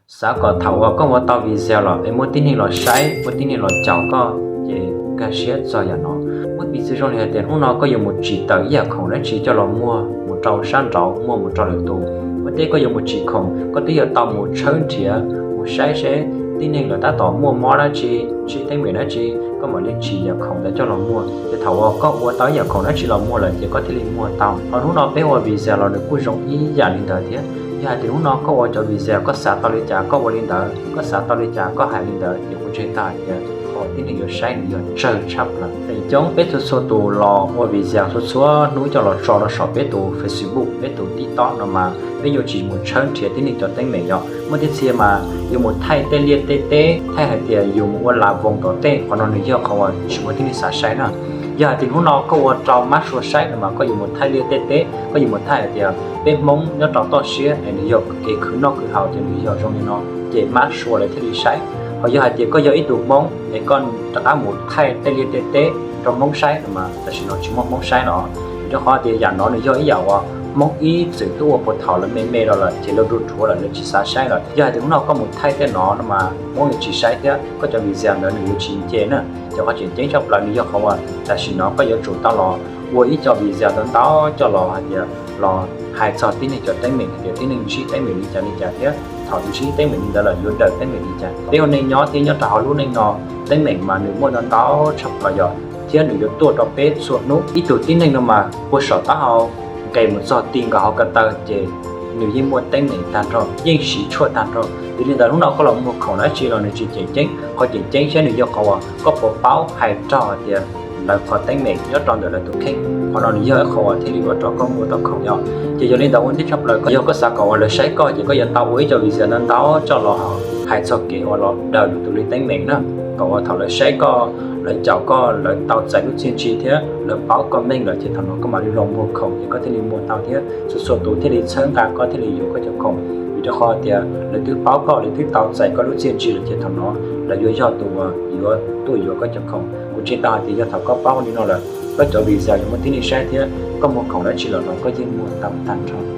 Xav kom thaum uas koj ua tau video los es muaj tib neeg los saib, muaj tib neeg los caum koj, ces nkag siab txog yam no. Muab piv txwv zoo li hais tias hnub no koj yuav mus tsim tawm ib yam khoom dab tsi coj los muag mus rau sab nraud, muag mus rau lwm tus. Ua ntej koj yuav mus tsim khoom, koj twb yuav tau mus tshawb nrhiav, mus saib seb tib neeg lawv tab tom muaj mob dab tsi, ntsib teeb meem dab tsi, koj mam li tsim yam khoom ntawd coj los muag. Ces thaum uas koj ua tau ib yam khoom dab tsi los muag lawm ces koj thiaj li muag tau. Ho hnub no peb ua video los nws kuj zoo ib yam li ntawd thiab. Yog hais tias hnub no koj ua cov video koj xav tau li cas koj ua li ntawd, koj xav tau li cas koj hais li ntawd, ces kuv ntseeg tau hais tias qhov tib neeg yuav saib nws yog tsawg tshaj plaws. Feem coob peb txhua txhua tus los ua video txhua txhua hnub coj los tso rau saum peb tus Facebook, peb tus TikTok no mas peb yuav tsis mus tshawb nrhiav tib neeg cov teeb meem yom. Muaj tej txhia mas yuav mus thaij tej liaj tej teb, thaij hais tias yus mus ua las voos tom tej, qhov no nws yog qhov uas tsis muaj tib neeg xav saib na. Yog hais tias hnub no koj ua rau mab sua saib no mas koj yuav mus thaij liaj tej teb, koj yuav mus thaij hais tias peb Hmoob nyob rau toj siab es nws yog kev khwv noj khwv haus ces nws yog zoo li no, ces mab sua lawv thiaj li saib. Ho yog hais tias koj yog ib tug Hmoob es koj rov qab mus thaij tej liaj tej teb rau Hmoob saib no mas tam sim no tsis muaj Hmoob saib los, vim rau qhov tias yam no nws yog ib yam uas Hmoob ib txwm twb ua puag thaum lawv me me los lawm ces lawv dhuav dhuav lawm, lawv tsis xav saib lawm. Yog hais tias hnub no koj mus thaij tej no no mas Hmoob yuav tsis saib thiab koj cov video ntawd nws yuav tsis nce na. Ces qhov tseem ceeb tshaj plaws nws yog qhov uas tam sim no koj yuav tsum tau los ua ib co video ntau ntau coj los hais tias los hais txog tib neeg cov teeb meem hais tias tib neeg ntsib teeb meem li cas li cas thiab thaum ntsib teeb meem li ntawd lawm yuav daws teeb meem li cas. Peb ua neej nyob thiab nyob rau hauv lub neej no, teeb meem mas nws muaj ntau ntau tshaj plaws yom, thiab nws yuav tuaj rau peb txhua hnub. Ib tug tib neeg no mas puag saum taub hau nqes mus txog ti nkaus hauv ko taw ces nws yeej muaj teeb meem tag nrho, yeej siv tshuaj tag nrho. Yog li ntawd hnub no koj los muag khoom dab tsi los nws tsis tseem ceeb, qhov tseem ceeb thiab nws yog qhov uas koj puas paub hais raug hais tias lawv qhov teeb meem nyob rau ntawm lawv tus kheej. Qhov no nws yog ib qhov uas thiaj li ua rau koj muag tau khoom yom. Ces yog li ntawd ua ntej tshaj plaws yog koj xav kom uas lawv saib koj ces koj yuav tau ua ib co video ntau ntau coj los hais txog kev uas los daws lwm tus li teeb meem na, kom uas thaum lawv saib koj, lawv caum koj, lawv tau txais lub txiaj ntsig thiab lawv paub koj meej lawm ces thaum no koj mam li los muag khoom ces koj thiaj li muag tau thiab txhua txhua tus thiaj li txhawb nqa koj thiaj li yuav koj cov khoom. Vim rau qhov tias lawv twb paub koj, lawv twb tau txais koj lub txiaj ntsig lawm ces thaum no lawv yuav yog tus uas yuav tuaj yuav koj cov khoom. Kuv ntseeg tau hais tias yog thaum koj paub li no lawm, koj cov video yuav muaj tib neeg saib thiab koj muag khoom dab tsi los los koj yeej muag tau tag nrho.